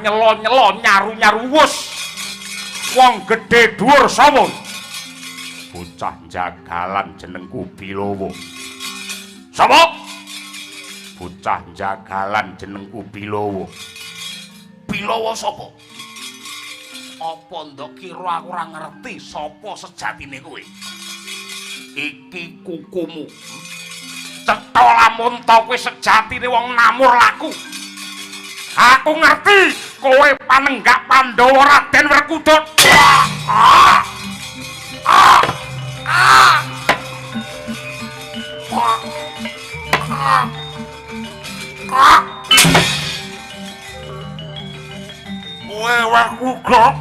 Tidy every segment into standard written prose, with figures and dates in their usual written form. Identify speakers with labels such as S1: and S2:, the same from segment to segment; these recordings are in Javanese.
S1: nyelo-nyelo nyaru-nyaru wus. Wong gedhe dhuwur sapa? Bocah jagalan jenengku Bilowo. Sapa? Bocah jagalan jenengku Bilowo. Bilowo sapa? Apa ndok kira aku ora ngerti sapa sejatine kowe? Iki kukumu. Cetha lamun ta kowe sejatine wong namur laku. Aku ngerti kowe panenggak Pandhawa Raden Werkudara. Kowe Werkudara.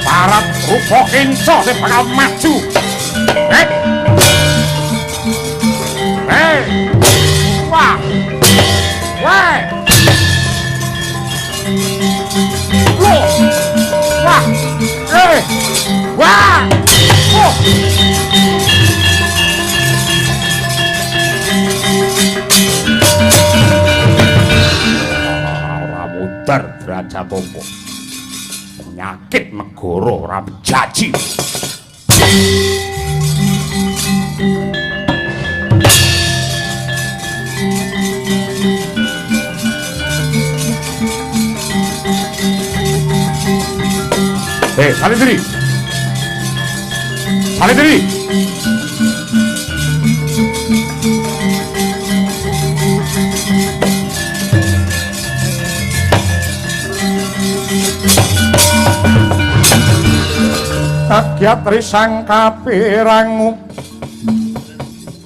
S1: Parat rupa kenca sing bakal maju. Hei. Hei. Wah. Wah. Loh. Wah. Eh. Wah. Oh. Ora muter Brajatompo. Penyakit negara ora bejaji. Salindri. Salindri. Kagyat risang kapirangu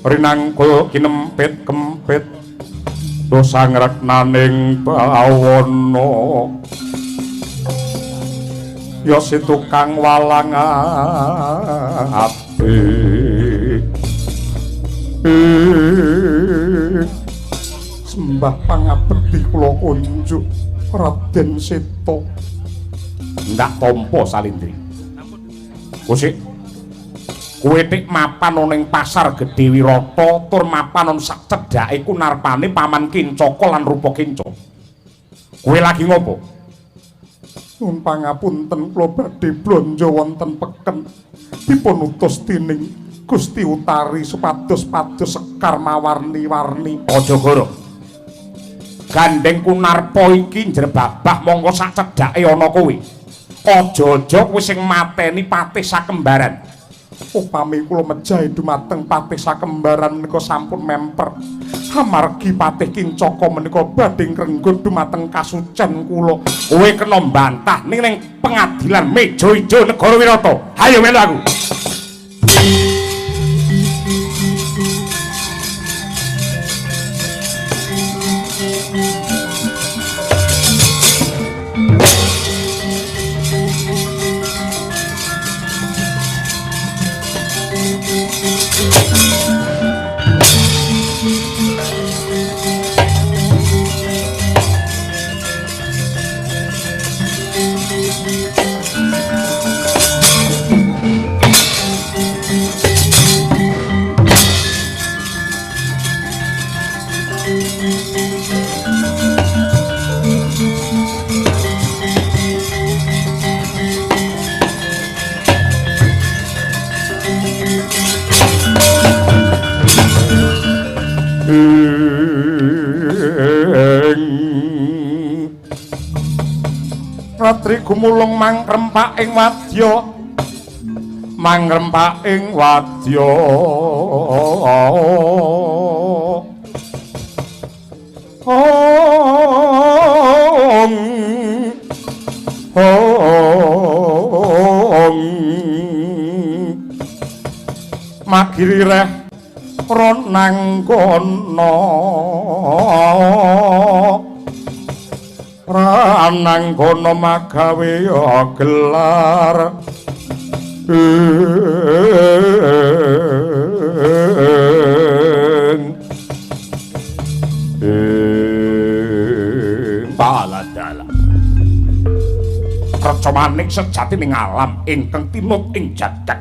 S1: rinangkul kinempit kempit dosa ngreknaning bawana ya si tukang walang ati sembah pangabekti kula kunjuk Raden Seta. Ndak tampa Salindri. Kusik, kowe tik mapan ana ning pasar Gedhe Wirata tur mapan ana sak cedhake kunarpane Paman Kincaka lan Rupa Kinca. Kowe lagi ngopo? Nyuwun pangapunten kula badhe blanja wonten peken dipun utus dening Gusti Utari supados pados sekar mawarni-warni. Aja goro. Gandeng Kunarpa iki njrebabah mongko sak cedhake ana kowe. Aja-aja kowe sing mateni Patih Sakembaran. Upami kula mejahi dumateng Patih Sakembaran menika sampun memper. Amargi Patih Kincaka menika badhe ngrenggut dumateng kasucen kula. Kowe kena mbantah ning ning pengadilan meja ijo negara Wirata. Hayo melu aku. Ratri gumulung mangrempak ing wadya, mangrempak ing wadya. Ong ong magiri reh ronangkono ranangkono magawe gelar dalah-dalah reca manik sejati ning alam ingkang tinut ing jagat.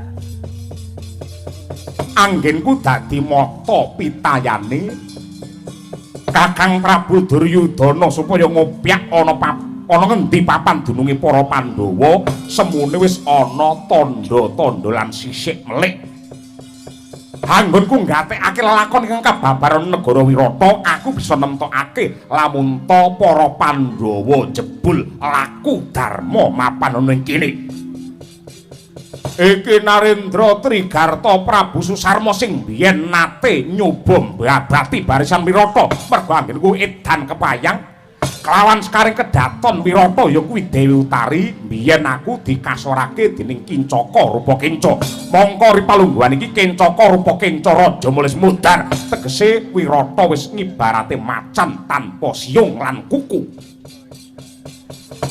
S1: Anggenku dadi mata pitayane Kakang Prabu Duryudana supaya ngopyak ana ana ngendi papan dununge para Pandhawa, semune wis ana tandha-tandha lan sisik melik. Anggonku nggatekake lelakon ingkang kababaran negara Wirata, aku bisa nemtokake lamun ta para Pandhawa jebul laku dharma mapan ana ing kene. Iki Narendra Trigarta Prabu Susarma sing biyen nate nyoba mbabati barisan Wirata mergo anggenku edan kepayang kelawan sekaring kedaton Wirata ya kuwi Dewi Utari biyen aku dikasorake dening Kincaka rupa Kenca. Mongko ripalungguhan iki Kincaka rupa Kenca raja mulih mudhar, tegese Wirata wis ngibarate macan tanpa siung lan kuku.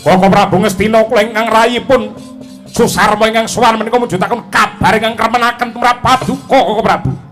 S1: Koko Prabu Ngastina kula ingkang rayipun Susarma ingkang sowan menika mujudaken kabar ingkang kremenaken tumrap paduka Koko Prabu.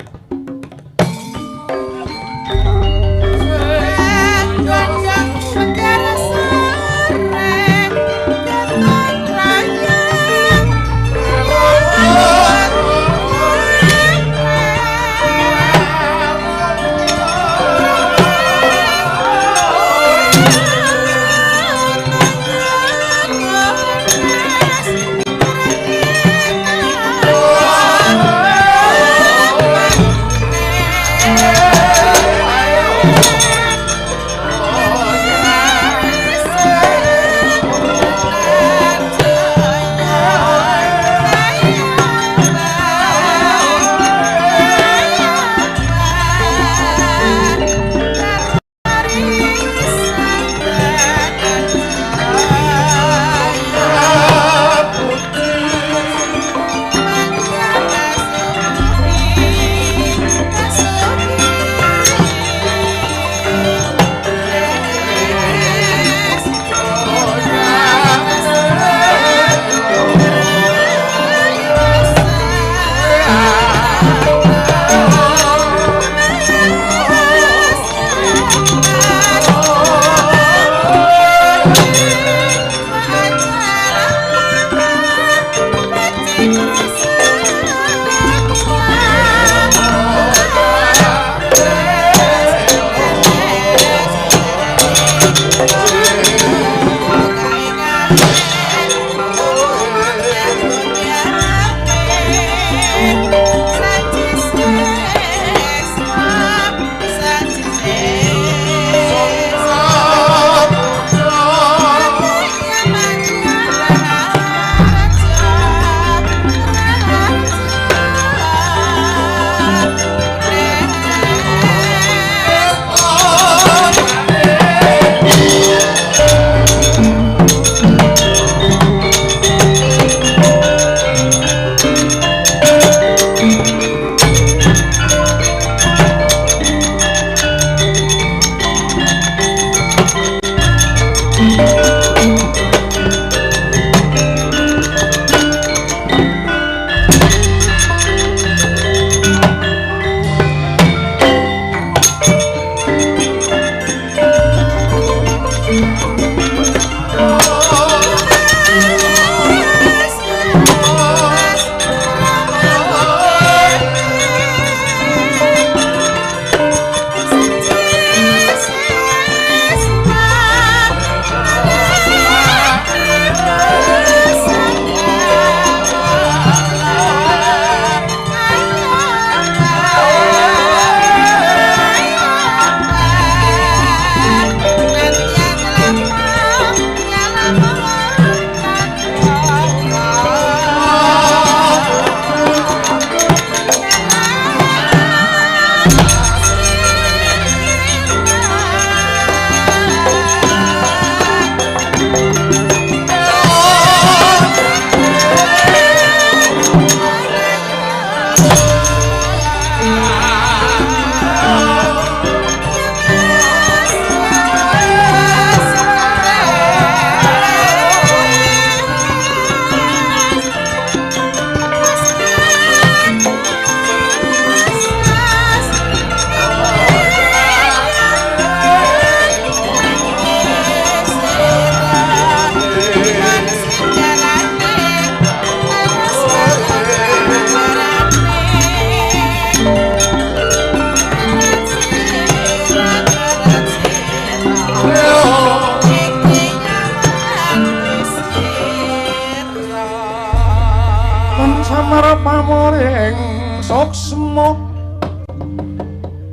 S1: Suksma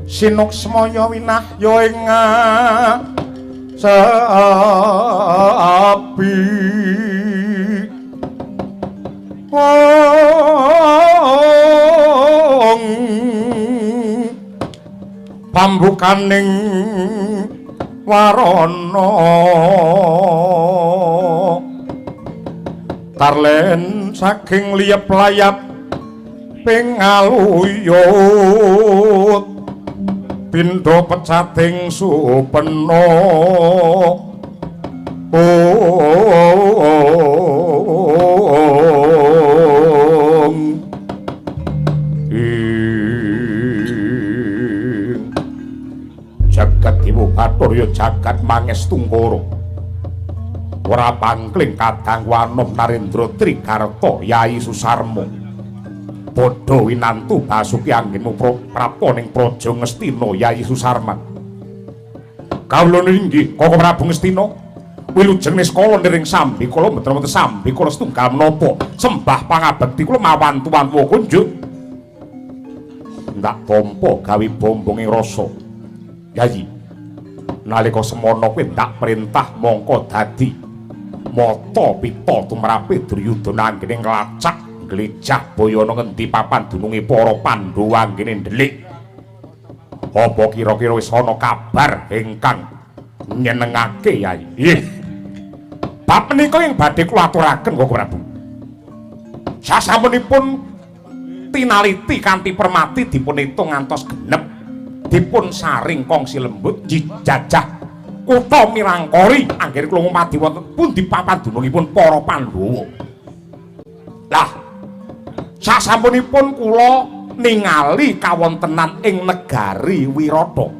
S1: sinuksmaya winahya ing sepi wong pambukaning warana tarlen saking liyep layap pingaluyut pindha pecating supena ong ing jagat Dewa Bathara ya jagat Mangestungkara ora pangkling kadang wanom Narendra Trigarta Yai Susarma padha winantu basuki anggenmu prapta ning Praja Ngastina Yai Susarman. Kawula inggih Koko Prabu Ngastina wilujeng niskala niring sambi kula mboten wonten sambi kula setunggal menapa sembah pangabekti kula mawantu-wantu kunjuk. Ndak tampa gawe bombonge rasa. Yai, nalika semana kuwi ndak perintah mongko dadi mata pita tumrape Duryudana anggene nglacak glejah boyana ngendi papan dununge para Pandhawa anggene ndelik. Apa kira-kira wis ana kabar ingkang nyenengake Yai? Nggih. Bab menika ing badhe kula aturaken Koko Prabu. Sasampunipun tinaliti kanthi permati dipun itung ngantos genep, dipun saring kongsi lembut jijajah kutha Mirangkori anggene kula ngumadi wonten pundi papan dunungipun para Pandhawa. Lah sasampunipun kula ningali kawontenan ing negari Wirata.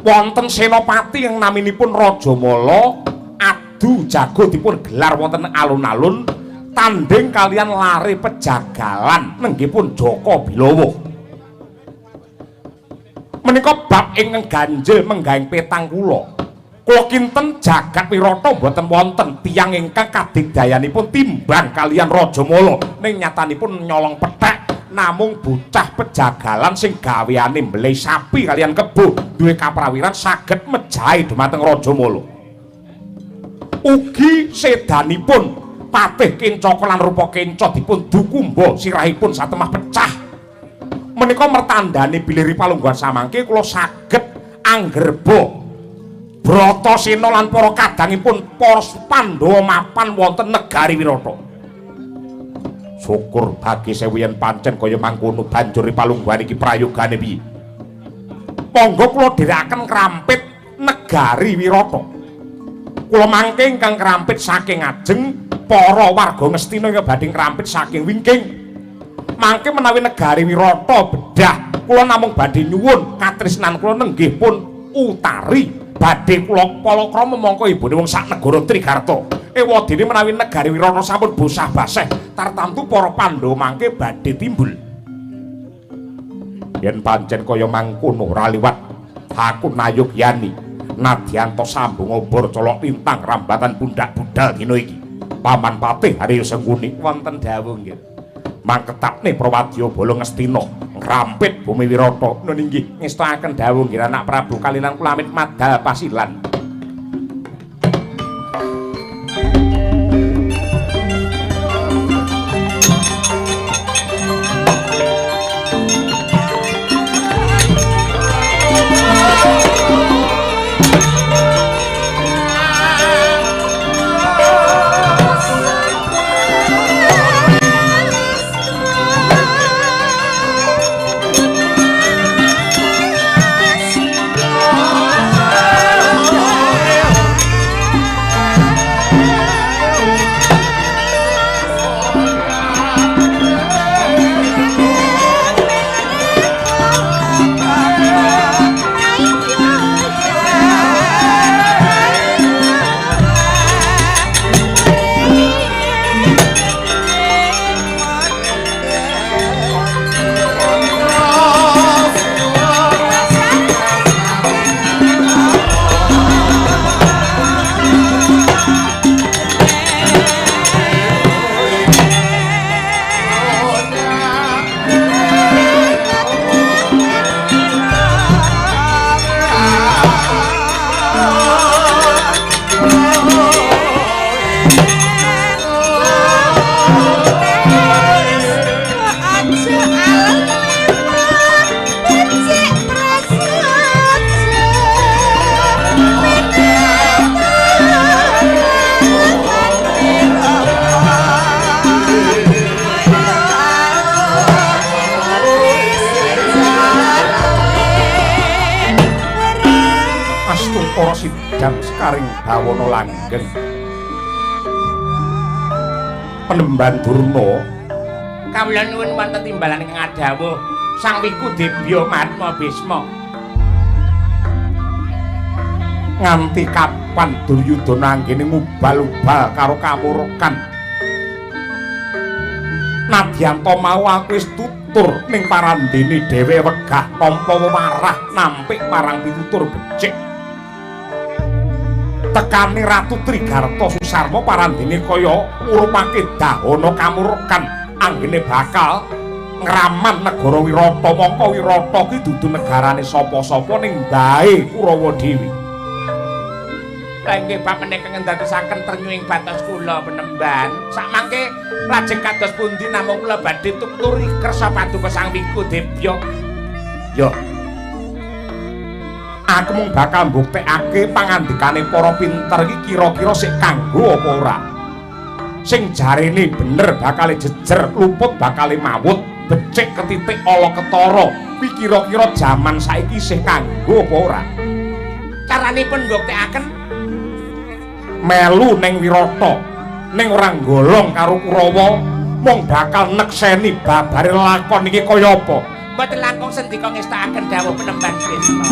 S1: Wonten senopati yang naminipun Rajamala adu jago dipun gelar wonten alun-alun tanding kalian lare pejagalan nenggipun Jaka Bilawa. Menika bab ingkang ganjil menggahing petang kula. Kula kinten jagat Wirata mboten wonten tiyang ingkang kadigdayanipun timbang kalian Rajamala ning nyatanipun nyolong pethek namung bocah pejagalan sing gaweane mbelih sapi kalian kebo duwe kaprawiran saged mejahi dumateng Rajamala. Ugi sedanipun Patih Kencaka lan Rupa Kenca dipun dukumba sirahipun satemah pecah. Menika mertandani bilih palungguhan samangke kula saged anggerba Bratasena lan para kadangipun para Pandhawa mapan wonten negari Wirata. Syukur bagi sewu yen pancen kaya mangkono banjur palungguhan iki prayogane piye. Monggo kula dherekaken krampit negari Wirata. Kula mangke ingkang krampit saking ajeng, para warga Ngastina ingkang badhe krampit saking wingking. Mangke menawi negari Wirata bedah, kula namung badhe nyuwun katresnan kula nenggih pun utari. Badhe kula palakrama mongko ibune wong sak negara Trigarta. Ewadene menawi negari Wirata sampun bosah baseh, tartamtu para Pandhawa mangke badhe timbul. Yen pancen kaya mangkono ora liwat aku nayogyani nadyanto sambung obor colok lintang rambatan pundak budal dina iki. Paman Patih Haryo Sengkuni wonten dawuh nggih. Mangketapne Prawadya Bala Ngastina ngrampit bumi Wirata. Nun inggih ngestakaken dawuh nggih anak Prabu kalilan kula amit madal pasilan. padhang sekaring bawana langgeng. Penemban Durna,
S2: kawula nuwun wonten timbalan ingkang adhawuh Sang Wiku Debya Mahatma Bisma.
S1: Nganti kapan Duryudana anggene ngubal-ubal karo kamurkan? Nadyanta mau aku wis tutur ning parandene dhewe wegah nampa wewarah nampik marang pitutur becik. Tekane Ratu Trigarta Susarma parandene kaya ngurupake dahana kamurkan anggene bakal ngraman negara Wirata. Mongko Wirata ki dudu negarane sapa-sapa ning bae Kurawa dhewe.
S2: Lah inggih bab menika ngendadosaken trenyuing batos kula penemban. Sakmangke lajeng kados pundi namung kula badhe tuturi kersa paduka Sang Wiku Debya.
S1: Yo. Aku mung bakal mbuktekake pangandikane para pinter iki kira-kira sik kanggo apa ora. Sing jarene bener bakale jejer, luput bakale mawut, becik ketitik ala ketara. Kuwi kira-kira jaman saiki isih kanggo apa ora?
S2: Caranipun mbuktekaken
S1: melu ning Wirata, ning ora golong karo Kurawa, mung bakal nekseni babare lakon iki kaya apa.
S2: Mboten langkung sendika ngestakaken dawuh penemban Bisma.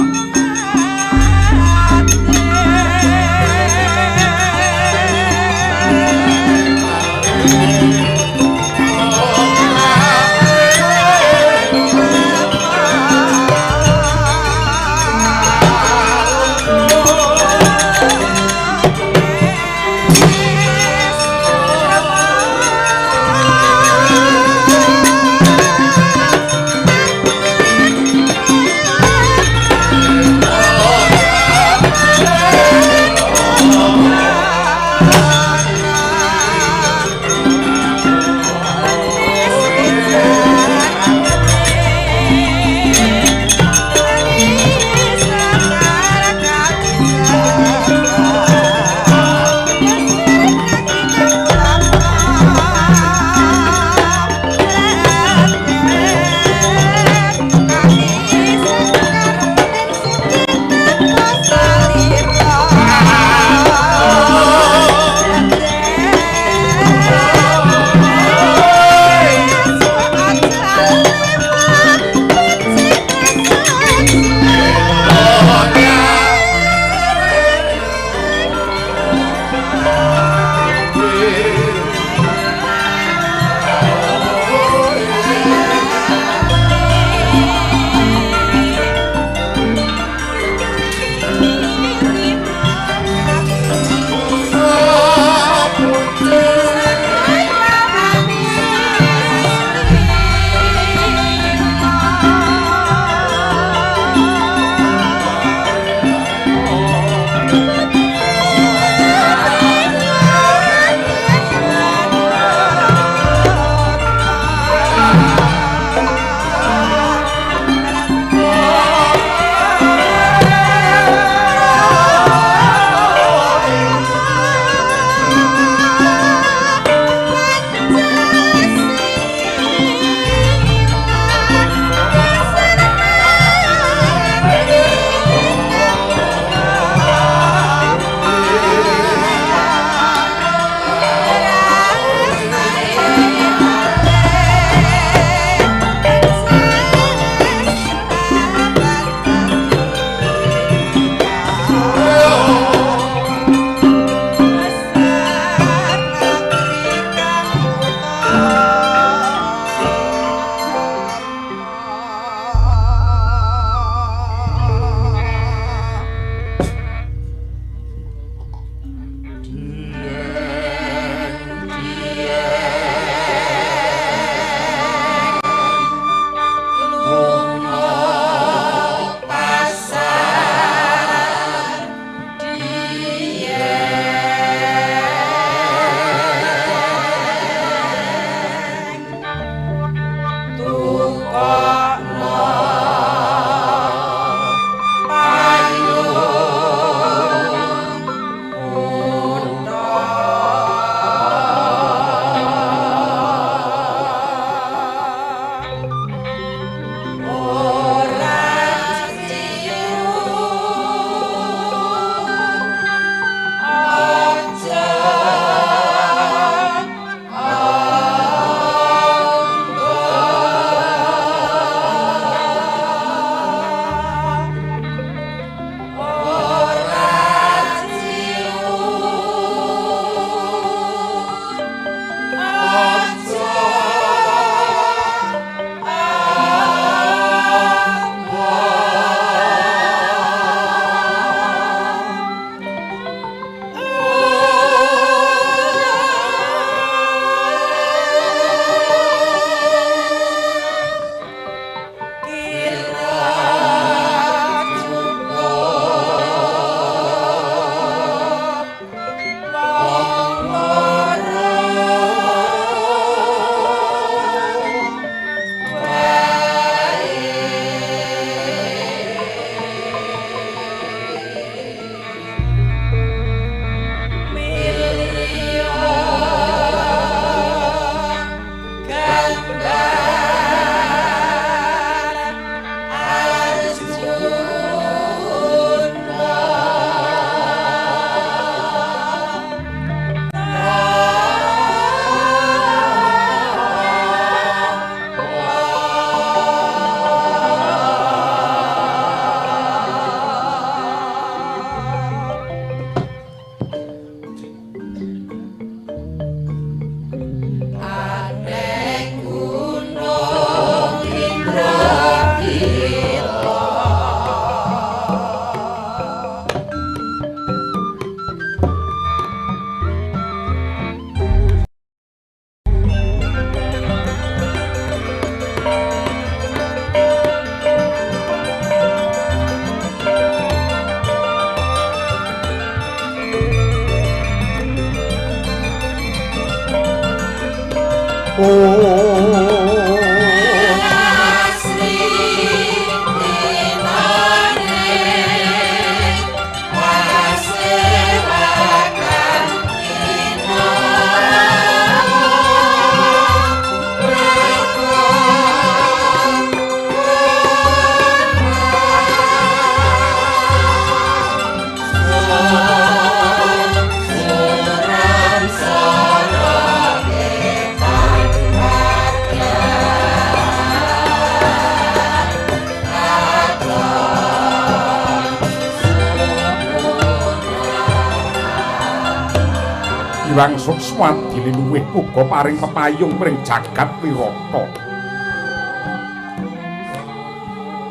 S1: Hyang Suksma dililuwih uga paring pepayung mring jagat Wirata.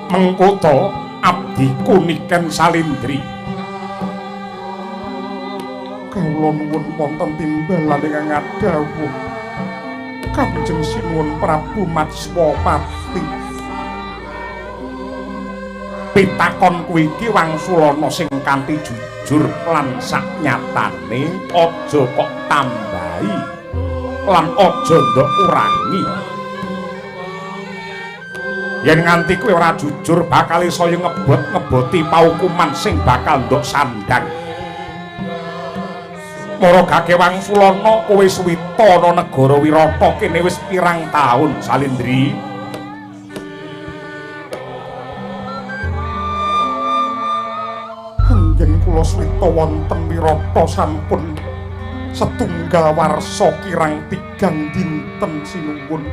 S1: Mengko to abdiku Niken Salindri. Kawula nuwun wonten timbalan ingkang ngadhawuh Kanjeng Sinuwun Prabu Matswapati. Pitakon kuwi iki wangsulana sing kanthi jujur lan saknyatane, aja kok tambahi lan aja ndok kurangi. Yen nganti kowe ora jujur bakal saya ngebot-ngeboti paukuman sing bakal ndok sandang. Mara gage wangsulana kowe suwita ana negara Wirata kene wis pirang taun Salindri? Anggen kula suwita wonten Wirata sampun setunggal warsa kirang tigang dinten sinuwun.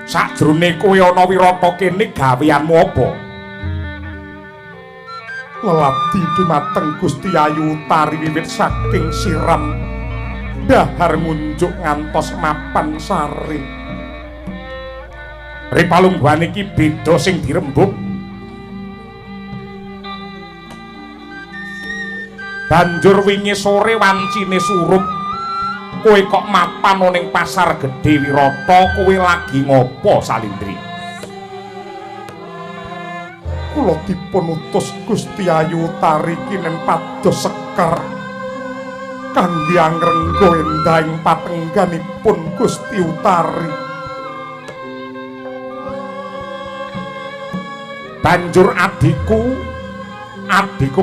S1: Sajrone kowe ana Wirata kene gaweanmu apa? Leladi dumateng Gusti Ayu Utari wiwit saking siram dahar ngunjuk ngantos mapan sare. Ripalungguhan iki beda sing dirembug. Banjur wingi sore wancine surup, kowe kok mapan ning pasar gedhe Wirata, kowe lagi ngopo Salindri? Kula dipun utus Gusti Ayu Utari kinen pados sekar kangge angrengga endahing patengganipun Gusti Utari. Banjur adhiku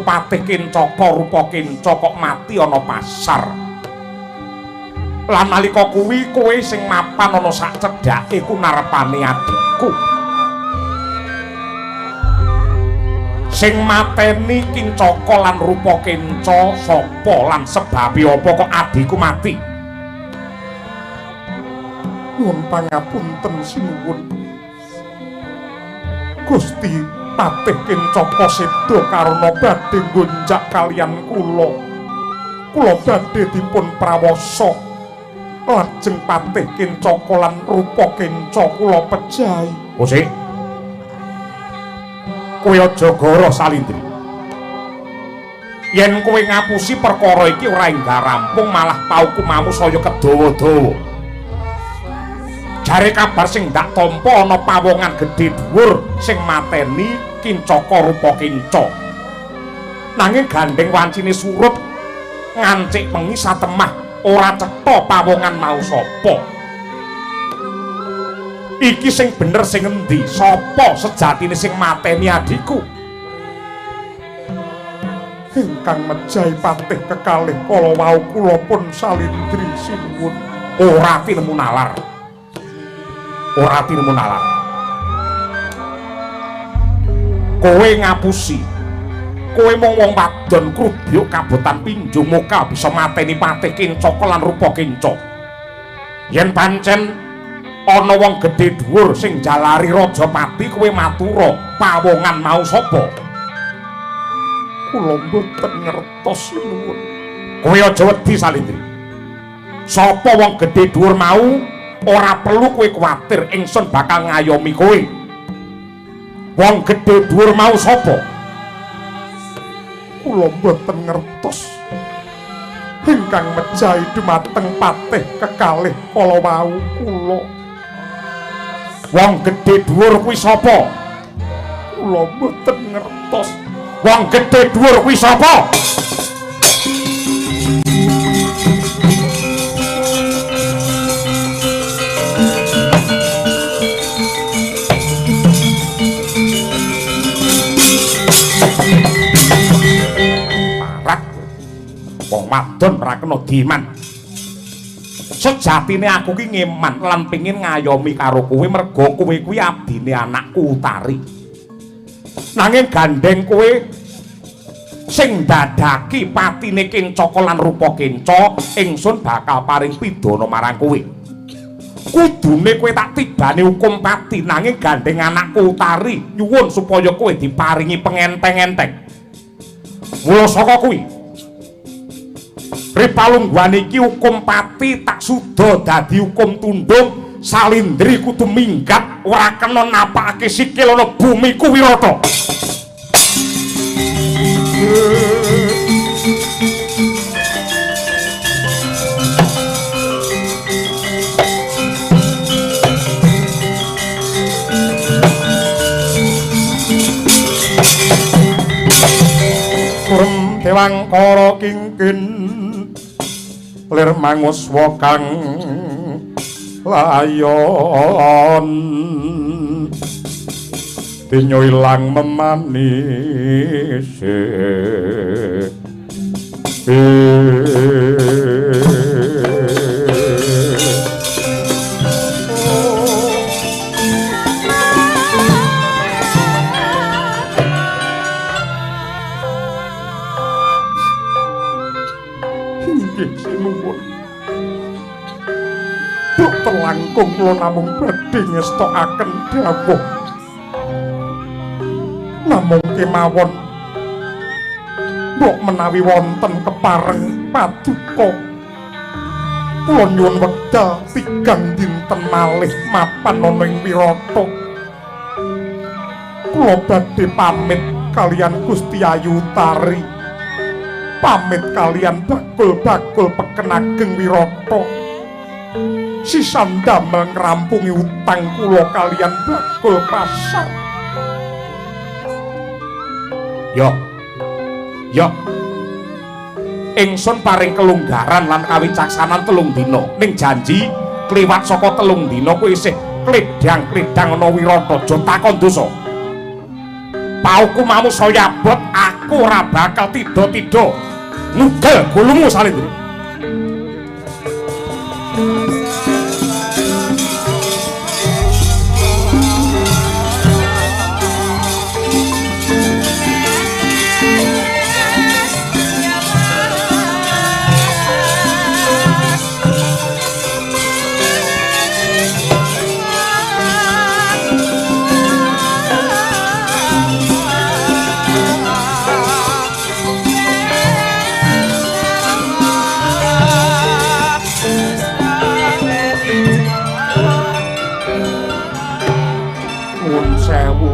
S1: Patih Kencaka rupa Kenca kok mati ana pasar. Lan nalika kuwi kowe sing mapan ana sak cedhake ku narepane adhiku. Sing mateni Kincaka lan rupa Kenca sapa lan sebabe apa kok adhiku mati? Nuwun pangapunten sinuwun. Gusti Patih Kencaka seda karana badhe nggonjak kaliyan kula. Kula badhe dipun prawasa. Lajeng Patih Kencaka lan rupa Kenca kula pejahi. Kosik. Kowe aja goro Salindri. Yen kowe ngapusi perkara iki ora enggal rampung, malah paukumamu saya kedawa-dawa. Jare kabar sing ndak tampa ana pawongan gedhe dhuwur sing mateni Kincaka rupa Kenca. Nanging gandeng wancine surup ngancik wengi satemah ora cetha pawongan mau sapa. Iki sing bener sing endi? Sapa sejatine sing mateni adhiku? Ingkang mejahi patih kekalih kala wau kula pun Salindri sinuwun. Ora tinemu nalar. Ora tinemu nalar. Kowe ngapusi. Kowe mung wong wadon krubyuk kabotan pinjung muka bisa mateni Patih Kencaka lan rupa Kenca. Yen pancen ana wong gedhe dhuwur sing jalari Rajapati, kowe matura pawongan mau sapa? Kula mboten ngertos sinuwun. Kowe aja wedi Salindri. Sapa wong gedhe dhuwur mau ora perlu kowe kuwatir, ingsun bakal ngayomi kowe. Wong gedhe dhuwur mau sapa? Kula mboten ngertos. Ingkang mejahi dumateng patih kekalih kala wau kula. Wong gedhe dhuwur kuwi sapa? Kula mboten ngertos. Wong gedhe dhuwur kuwi sapa? Parak. Wong wadon ora kena diman. Sejatine aku ki ngeman lan pengin ngayomi karo kowe merga kowe kuwi abdine anakku Utari. Nanging gandeng kowe sing dadaki patine Kencaka lan rupa Kenca, ingsun bakal paring pidana marang kowe. Kudune kowe tak tibani hukum pati, nanging gandeng anakku Utari nyuwun supaya kowe diparingi pengenteng-enteng. Mula saka kuwi Ripalungguhan iki hukum pati tak suda dadi hukum tundung. Salindri kudu minggat, ora kena napakake sikil ana bumiku Wirata. Surem Dewangkara kingkin lir manguswa kang layon dinyo ilang memanise. Inggih sinuwun. Langkung kula namung badhe ngestokaken dawuh. Namung kemawon mbok menawi wonten kepareng paduka kula nyuwun wekdal 3 dinten malih mapan ana ing Wirata. Kula badhe pamit kaliyan Gusti Ayu Utari, pamit kaliyan bakul-bakul peken ageng Wirata. Sisan damel ngrampungi utang kula kaliyan bakul pasar. Yo. Yo. Ingsun paring kelonggaran lan kawicaksanan 3 dina. Ning janji kliwat saka 3 dina kuwi isih kledhang-kledhang ana Wirata, aja takon dosa. Paukumamu saya abot, aku ora bakal tidha-tidha. Nugel gulumu Salindri.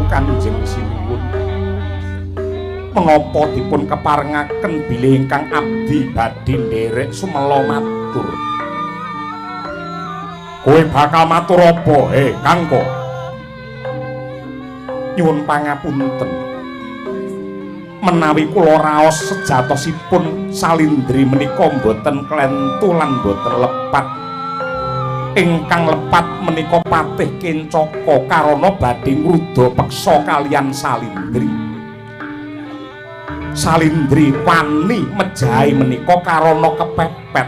S1: Kanjeng Sinuwun, menapa dipun keparengaken bilih ingkang abdi badhe nderek sumela matur? Kowe bakal matur apa, he Kangko? Nyuwun pangapunten, menawi kula raos sejatosipun Salindri menika mboten klentu lan mboten lepat. Ingkang lepat menika Patih Kencaka karana badhe ngruda peksa kaliyan Salindri. Salindri wani mejahi menika karana kepepet,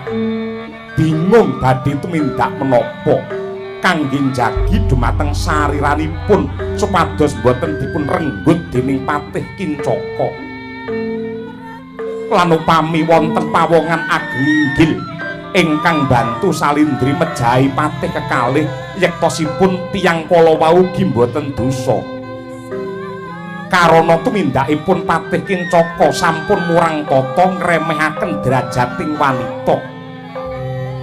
S1: bingung badhe tumindak menapa kangge njagi dumateng sariranipun supados boten dipun renggut dening Patih Kincaka. Lan upami wonten pawongan ageng inggil ingkang bantu Salindri mejahi patih kekalih, yektosipun tiyang kala wau ugi mboten dosa. Karana tumindakipun Patih Kincaka sampun murang tata ngremehaken derajating wanita.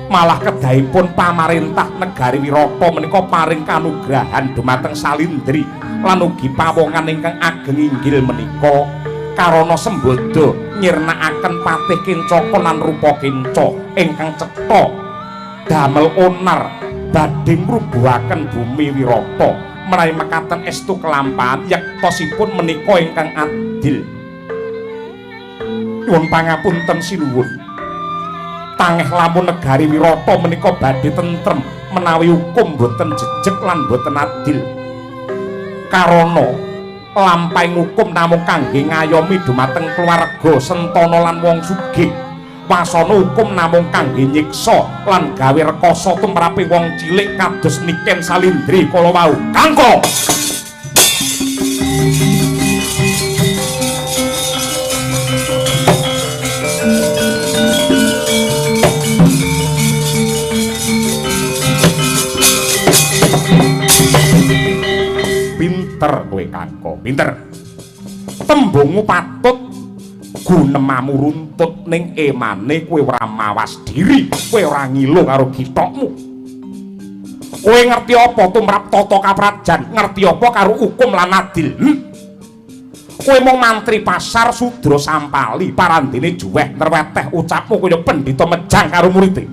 S1: Malah kedahipun pamarentah negari Wirata menika paring kanugrahan dumateng Salindri lan ugi pawongan ingkang ageng inggil menika karana sembada nyirnakaken Patih Kincaka lan rupa kenca ingkang cetha damel onar badhe ngrubuhaken bumi Wirata. Menawi mekaten estu kelampahan yektosipun menika ingkang adil. Nyuwun pangapunten sinuwun, tangeh lamun negari Wirata menika badhe tentrem menawi hukum boten jejeg lan boten adil. Karana lampahing hukum namung kangge ngayomi dumateng keluarga sentana lan wong sugih. Wasana hukum namung kangge nyiksa lan gawe rekoso tumrape wong cilik kados Niken Salindri kala wau. Kangko! Pinter kowe Kangko, pinter. Tembungmu patut Gunemamu runtut ning emane kowe ora mawas diri, kowe ora ngilu karo githokmu. Kowe ngerti apa tumrap tata kaprajan, ngerti apa karo hukum lan adil? Kowe mung mantri pasar sudra sampali, parandene juweh nreweteh ucapmu kaya pendhita mejang karo murite.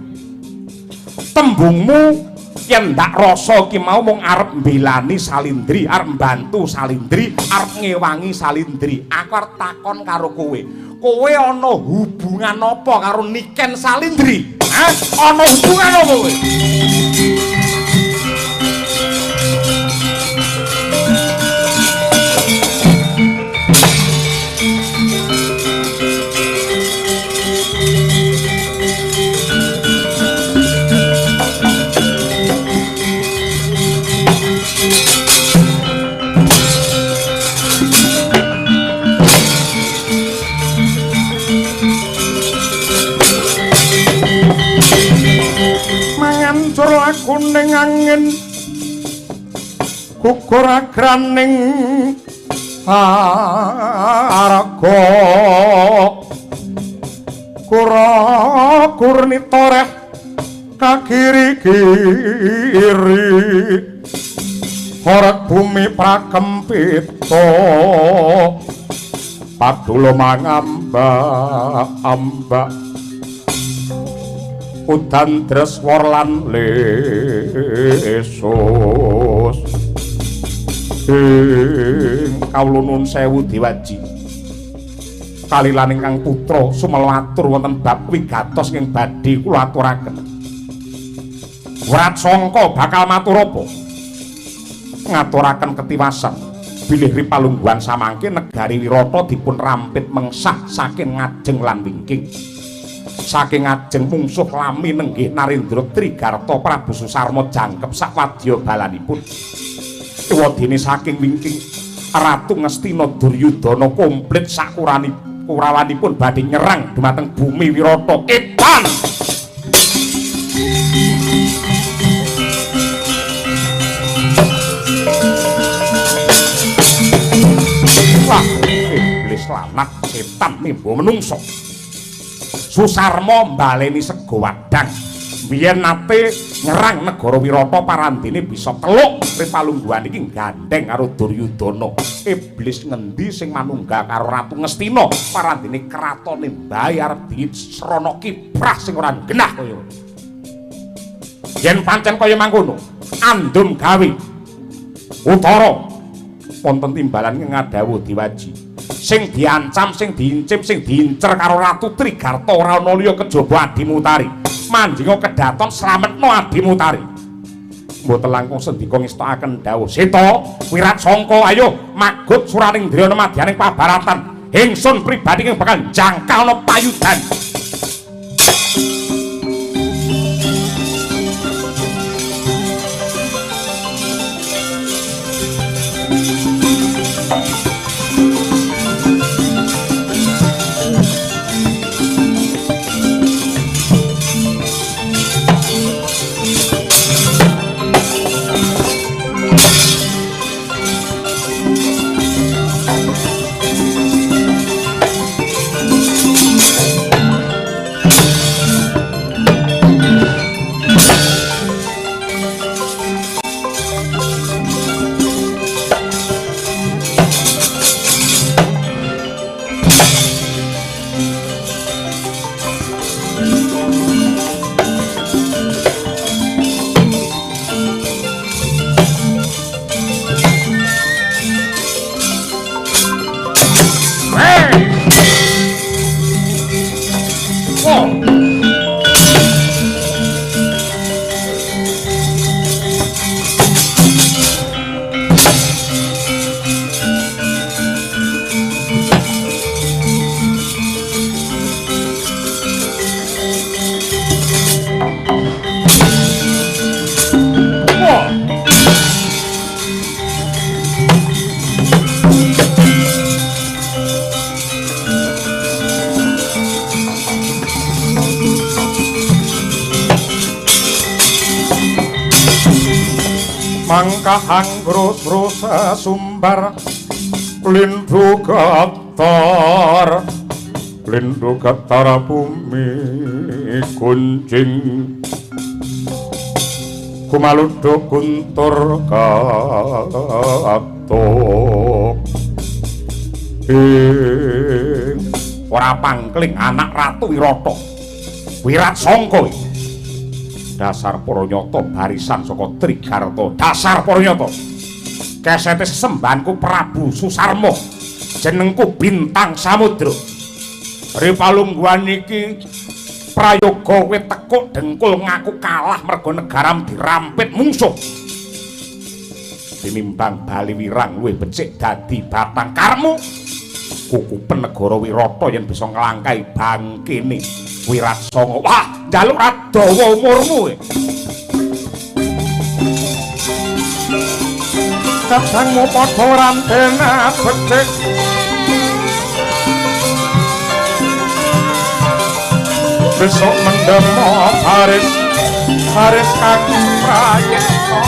S1: Tembungmu yen ndak rasa iki mau mung arep mbelani Salindri, arep mbantu Salindri, arep ngewangi Salindri. Aku arep takon karo kowe. Kowe ana hubungan apa karo Niken Salindri? Hah? Ana hubungan apa kowe?
S3: Mangancur lakuning angin gugur agraning araga kura kurnita reh kagiri-giri horeg bumi prakempita padula mangambak-ambak udan dreswor lan lesus. Ing kawula nuwun sewu diwaji kalilan ingkang putra sumela atur wonten bab wigatos ing badhe kula aturaken. Wratsangka bakal matur apa? Ngaturaken ketiwasan bilih ripalungguhan samangke negari Wirata dipun rampit mengsah saking ngajeng lan wingking. Saking ngajeng mungsuh lami nenggih Narendra Trigarta Prabu Susarma jangkep sakwadya balanipun. Ewadene saking wingking Ratu Ngastina Duryudana komplit sakurani kurawanipun badhe nyerang dumateng bumi Wirata. Edan! Wah, iblis lanat setan nimbo menungso. Susarma mbaleni sega wadang. Biyen nate nyerang negara Wirata parandene bisa teluk ripalungguhan iki gandeng karo Duryudana. Iblis ngendi sing manunggal karo Ratu Ngastina parandene kratone mbae arep disrana kiprah sing ora genah kaya. Yen pancen kaya mangkono, andum gawe Utara wonten timbalan ngadhawuh diwaji. Sing diancam, sing diincip, sing diincer karo Ratu Trigarta ora ana liya kejaba Adimutari. Manjinga kedaton slametno Adimutari. Mboten langkung sendika ngestokaken dawuh. Seta, Wiratsangka, ayo magut suraning Driyana madyaning pabaratan. Ingsun pribadi ing bakal jangkah ana payudan.
S1: Mangkahang grus-grus sumbar lindu getar Lindhu gatara bumi kuncing kumaludho guntur katuk ing ora pangkling anak Ratu Wirata Wirat Sangka. Dasar para nyata barisan saka Trigarta. Dasar para nyata kesete sesembahanku Prabu Susarma, jenengku Bintang Samudra. Ri palungguhan iki prayoga kowe tekuk dengkul ngaku kalah mergo negaram dirampit mungsuh. Tinimbang bali wirang luwih becik dadi batang karmu. Kukupen negara Wirata yen bisa nglangkai bangkene Wirat Sanga. Wah, njaluk ra dawa umurmu. Kadangmu padha rantena becik. Besok mendemo baris baris kang prayekta.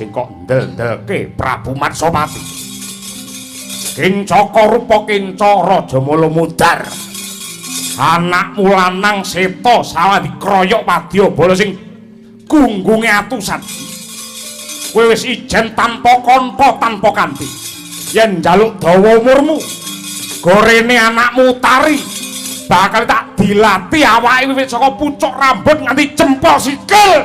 S1: sing kok ndel-ndelke Prabu Matsapati. Kincaka rupa kinca Rajamala mudhar. Anakmu lanang Seta salah dikroyok wadyabala sing gunggunge atusan. Kowe wis ijen tanpa kanca tanpa kanthi. Yen njaluk dawa umurmu, gorene anakmu Utari bakal tak dilati awake wiwit saka pucuk rambut nganti jempol sikil.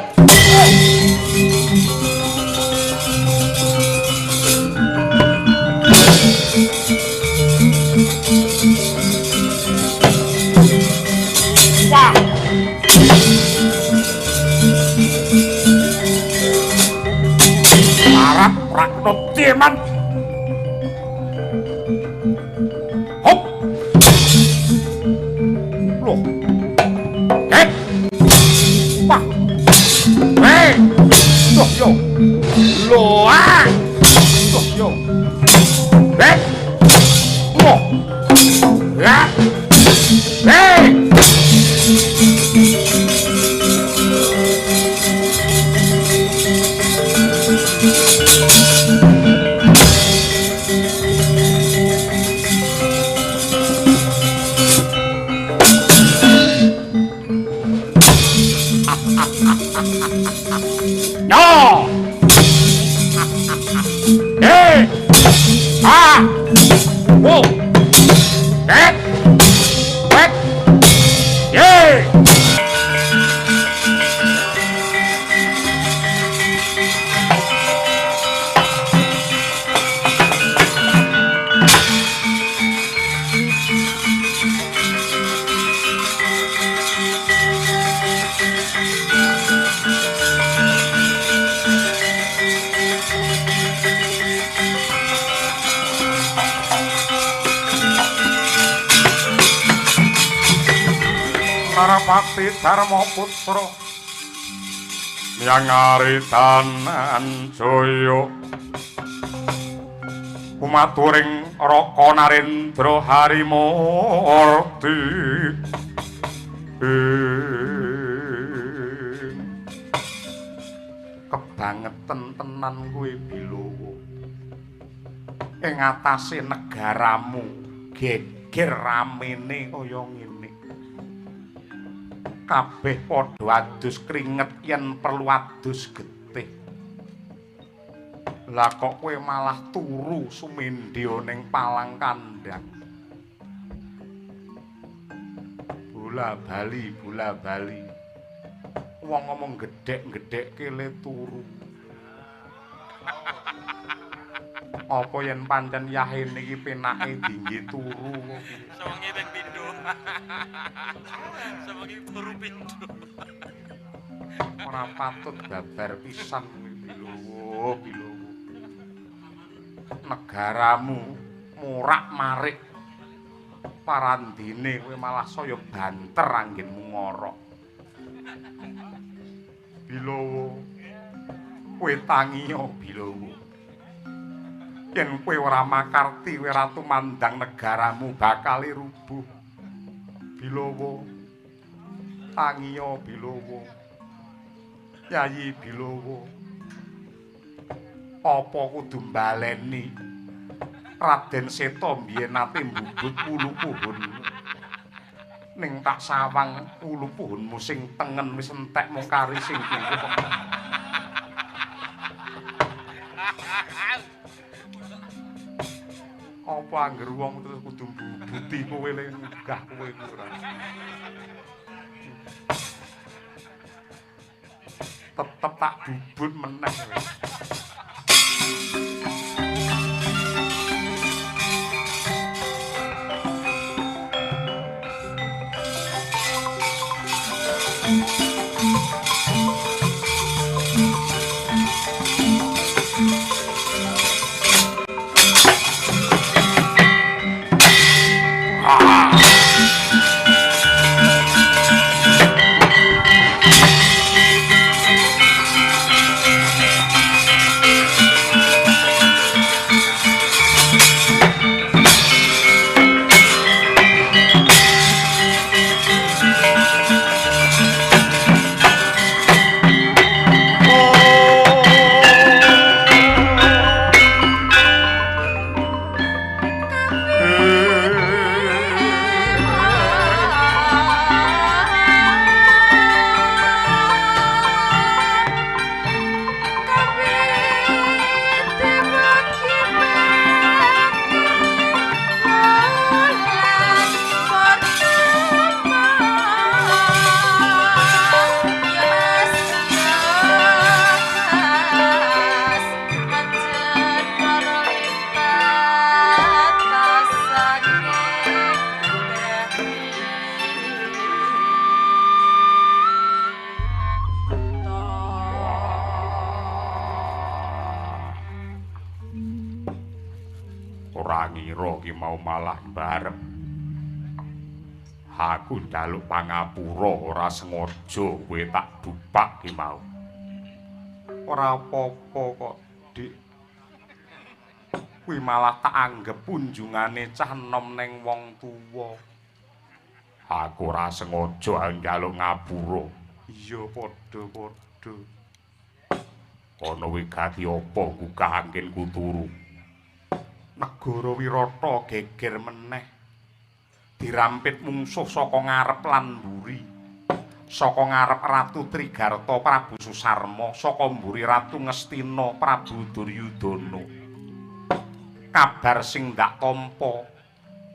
S1: Wah. Arab rakno teman. Hop. Loh. Eh. Wah. Eh. Loh yo. Loh ah. Loh yo. Eh. Loh. Ya. Eh. No. Eh. Ah. Wo. Eh. Wet. Ye. Narapati Dharma Putra Myangari Tanan Jaya kumaturing Raka Narendra Harimurti. Kebangeten tenan kowe Bilowo ing atase negaramu geger ramene kaya ngene. Kabeh padha adus kringet yen perlu adus getih. Lah kok kowe malah turu sumendya ning palang kandhang. Bola bali, bola bali. Wong ngomong gedhek-gedhekke le turu. Apa yen pancen yahene iki penake dingge turu kok.
S4: Sewengi ping pindho. Sewengi turu pindho.
S1: Ora patut babar pisan kuwi Bilowo, Bilowo. Negaramu morak-marik. Parandene kowe malah saya banter anggenmu ngorok. Bilowo, kowe tangiya Bilowo. Yen kowe ora makarti, kowe ora tumandang negaramu bakal rubuh. Bilowo, tangiya Bilowo. Yayi Bilowo. Apa kudu mbaleni Raden Seta mbiyen nate mbubut wulu puhun. Ning tak sawang wulu puhunmu sing tengen wis entek mung kari sing kungkup. Apa angger wong terus kudu mbubuti kowe le nggah kowe iku ora. Tetep tak bubut meneh.
S3: Ora ngira ki mau malah barep. Aku njaluk pangapura ora sengaja kowe tak dupak ki mau. Ora apa-apa kok, Dik. Kuwi malah tak anggep punjungane cah enom ning wong tuwa. Aku ora sengaja njaluk ngapura. Iya, padha-padha. Ana wigati apa gugah anggenku turu? Negara Wirata geger meneh. Dirampit mungsuh saka ngarep lan mburi. Saka ngarep Ratu Trigarta Prabu Susarma, saka mburi Ratu Ngastina Prabu Duryudana. Kabar sing ndak tampa,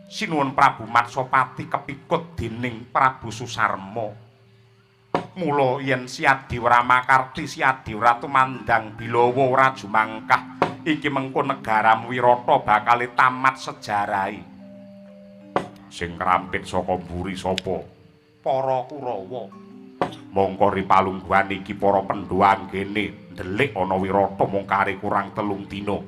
S3: sinuwun Prabu Matsapati kepikut dening Prabu Susarma. Mula yen Siadi Wramakarti Siadi Ratu Mandang Bilawa ora jumangkah, iki mengko negaramu Wirata bakal tamat sejarahe. Sing krampit saka mburi sapa? Para Kurawa. Mongko ri palungguhan iki para Pandhawa anggene ndelik ana Wirata mung kari kurang 3 dina.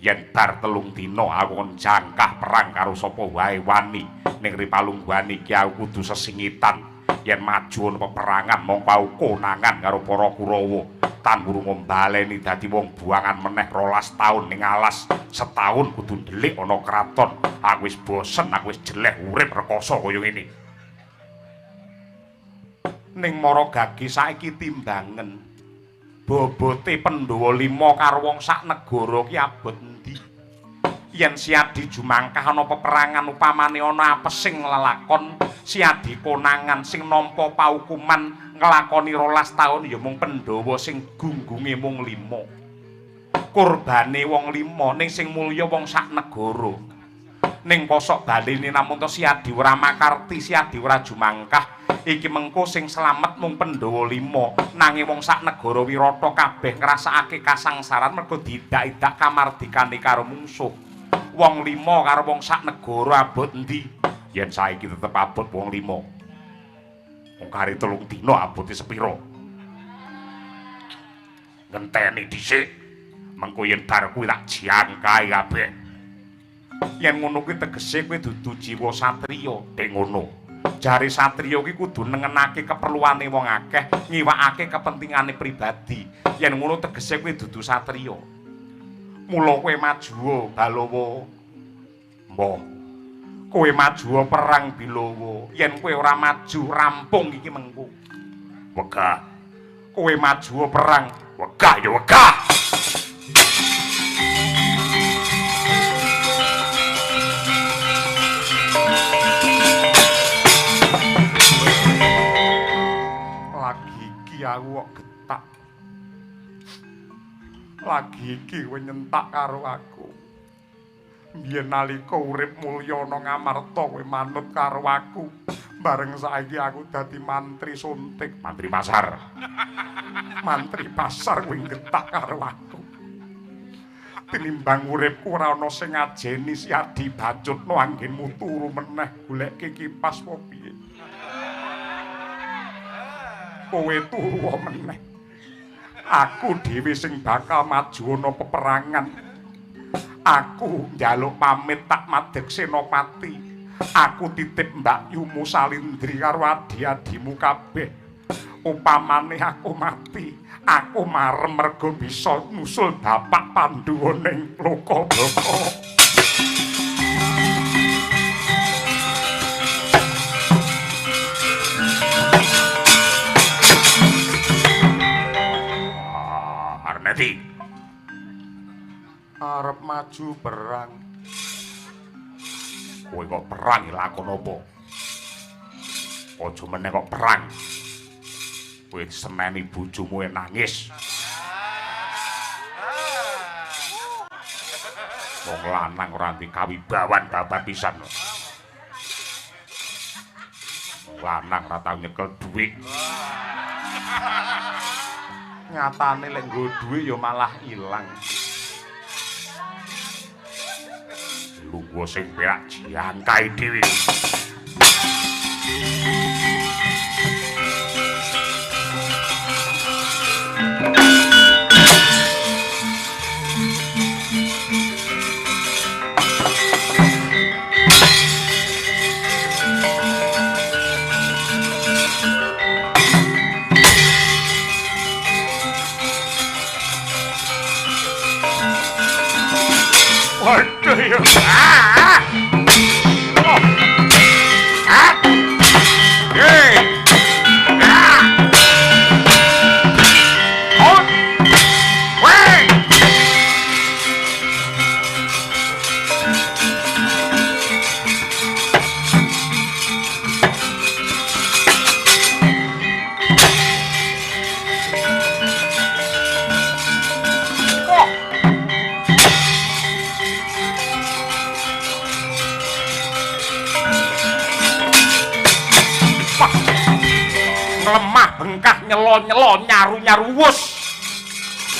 S3: Yen bar 3 dina aku kon jangkah perang karo sapa wae wani. Ning ri palungguhan iki aku kudu sesingitan. Yen maju ana peperangan mongko aku konangan karo para Kurawa. Tangguru ngombaleni dadi wong buangan meneh 12 taun ning alas. Setahun kudu ndelik ana kraton. Aku wis bosen, aku wis jeleh urip rekoso kaya ngene. Ning Maragagi saiki timbangen bobote Pandhawa 5 karo wong sak negara ki abot endi? Yen Siadi jumangkah ana peperangan upamane ana apesing lelakon, Siadi konangan sing nampa paukuman nglakoni 12 taun ya mung Pandhawa sing gunggunge mung 5. Kurbane wong 5 ning sing mulya wong sak negara. Ning posok baline namung to Siadi Wramakarti Siadi ora jumangkah iki mengko sing slamet mung Pandhawa 5, nanging wong sak negara Wirata kabeh ngrasakake kasangsaran mergo diidak-idak kamardikane karo mungsuh. Wong 5 karo wong sak negara abot endi? Yen saiki tetep abot wong 5. Wong kari 3 dina abote sepira? Ngenteni dhisik. Mengko yen bar kuwi tak jangkahi kabeh. Yen ngono kuwi tegese kowe dudu jiwa satriya, dek ngono. Jare satriya kuwi kudu nengenake keperluane wong akeh, ngiwakake kepentingane pribadi. Yen ngono tegese kowe dudu satriya. Mula kowe majuwa Balawa. Mbah. Kowe majuwa perang Bilawa. Yen kowe ora maju rampung iki mengko. Wegah. Kowe majuwa perang, wegah ya wegah. Lagi iki aku kok getak. Lagi iki kowe nyentak karo aku. Biyen nalika urip mulya ana Ngamarta kowe manut karo aku. Bareng saiki aku dadi mantri suntik, mantri pasar. Mantri pasar kowe getak karo aku. Tinimbang uripku ora ana sing ngajeni Siadi bacutno anggenmu turu meneh goleke kipas apa piye. Kowe turu meneh. Aku dhewe sing bakal maju ana peperangan. Aku njaluk pamit tak madheg senopati. Aku titip Mbak Yumu Salindri karo adi-adimu kabeh. Upamane aku mati, aku marem mergo bisa nusul Bapak Pandhuwa ning Lokabaka. Arneti arep maju perang. Kowe kok perang lakon apa? Aja meneh kok perang. Kowe seneni bojomu nangis. Wong lanang ora ndek kawibawan babar pisan. Wong lanang ora tau nyekel dhuwit. Nyatane lek nggo dhuwit ya malah ilang. Lungguh sing perak jangkai dhewe.
S1: Aduh ya. Ah. Oh. Ah. Hey. Ah. Oh. Wey. Oh. Lemah bengkah nyelo-nyelo nyaru-nyaru wus.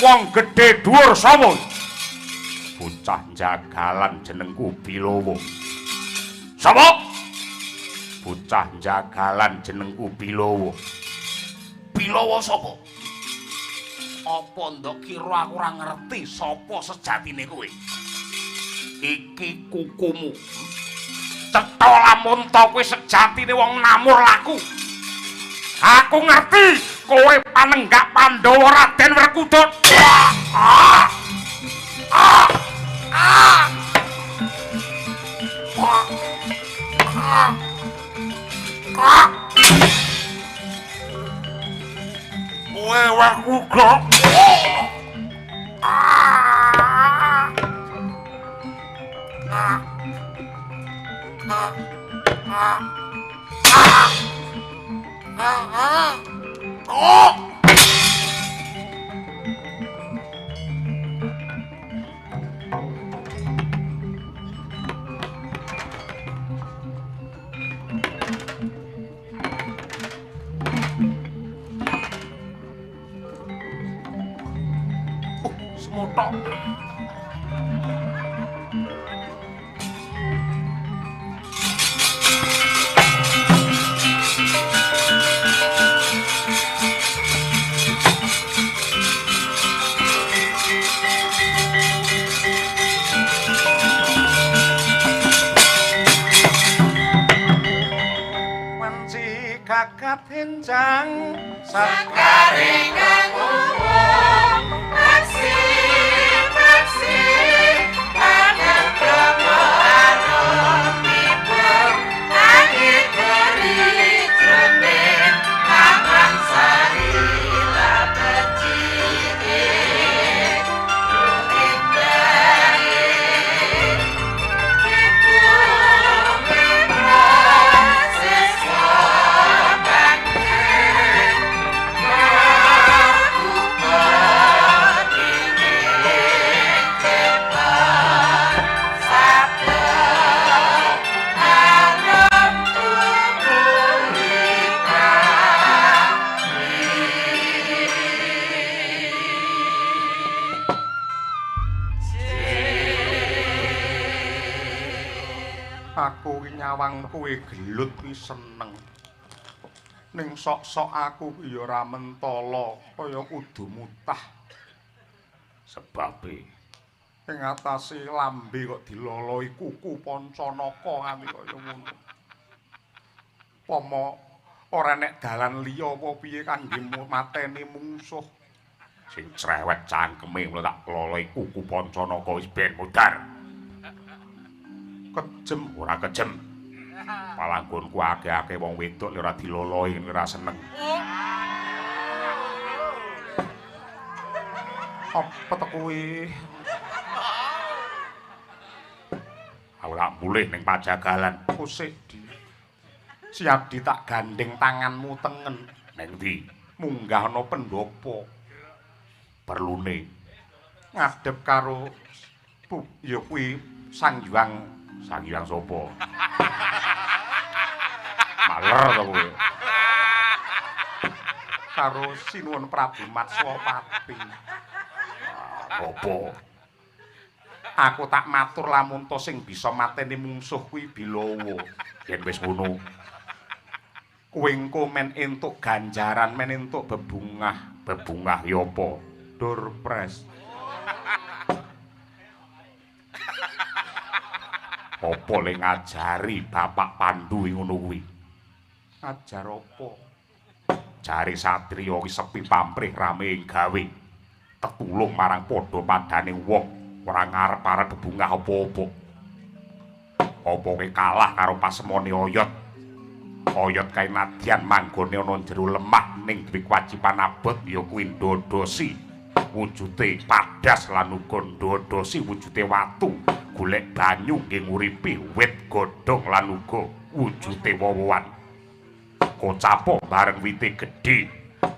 S1: Wong gedhe dhuwur sapa? Bocah jagalan jenengku Bilowo. Sapa? Bocah jagalan jenengku Bilowo. Bilowo sapa? Apa ndok kira aku ora ngerti sapa sejatine kowe? Iki kukumu. Cetha lamun ta kowe sejatine wong namur laku. Aku ngerti kowe panenggak Pandhawa Raden Werkudara. Ah! Ah! Ah! Ah! Ah! Kowe Werkudara. Ah! Ah! Ah! Ah! Ah! Ah, oh. Semotok. Kakat enjang
S2: sakare kang umum aksi aksi tanah brahma tiba angin dari jroning taman sari labecike
S1: Aku ki nyawang kowe gelut kuwi seneng. Ning sok-sok aku ki ya ora mentala kaya kudu mutah. Sebabe ing atase lambe kok diloloi kuku Pancanaka nganti kaya ngono. Pomo ora nek dalan liya apa piye kangge mateni mungsuh. Sing cerewet cangkeme mula tak loloi kuku Pancanaka wis ben mudhar. Kejem ora kejem. Palanggonku akeh-akeh wong wedok ora diloloi ora seneng. Apa to kuwi? Aku tak mulih ning pajagalan. Kusik di. Siap di tak gandeng tanganmu tengen. Ning ndi? Munggah ana pendopo. Perlune ngadep karo ya kuwi Sang Hyang. Sang Hyang sapa? Maler to kowe. Karo Sinuwun Prabu Matswapati. Apa? Aku tak matur lamun to sing bisa mateni mungsuh kuwi Bilowo. Yen wis ngono, kowe engko men entuk ganjaran, men entuk bebungah. Bebungah ya apa? Durpres. Apa le ngajari Bapak Pandu ngono kuwi? Ngajar apa? Jare satriya ki sepi pamrih rame ing gawe. Tetulung marang padha padane wong.
S3: Ora ngarep-arep bebungah apa-apa. Apa kowe kalah karo pasemone oyot? Oyot kae nadyan manggone ana jero lemah ning duwe kewajiban abot ya kuwi ndodosi wujude padas lan uga ndodosi wujude watu, golek banyu nggih nguripi wit godhong lan uga wujude wowoan. Kocapo bareng wite gedhe,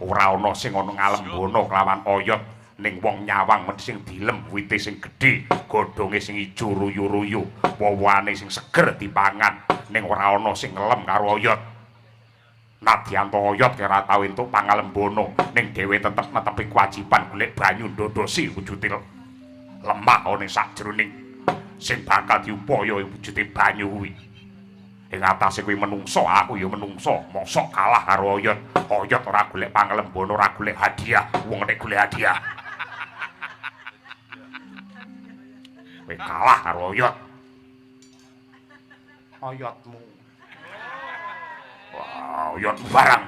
S3: ora ana sing ana ngalembono kelawan oyot ning wong nyawang mesti sing dilem wite sing gedhe, godhonge sing ijo ruyu-ruyu, wowoane sing seger dipangan, ning ora ana sing ngelem karo oyot. Nadyan to oyot ora tau entuk pangalembono, ning dhewe tetep netepi kewajiban golek banyu ndodosi wujude lemah ana sakjroning sing bakal diupaya wujude banyu kuwi. Ing atase kuwi menungso, aku ya menungso, mosok kalah karo oyot. Oyot ora golek pangalembono, ora golek hadiah, wong nek golek hadiah. Kowe kalah karo oyot. Oyotmu. Wah, oyot barang.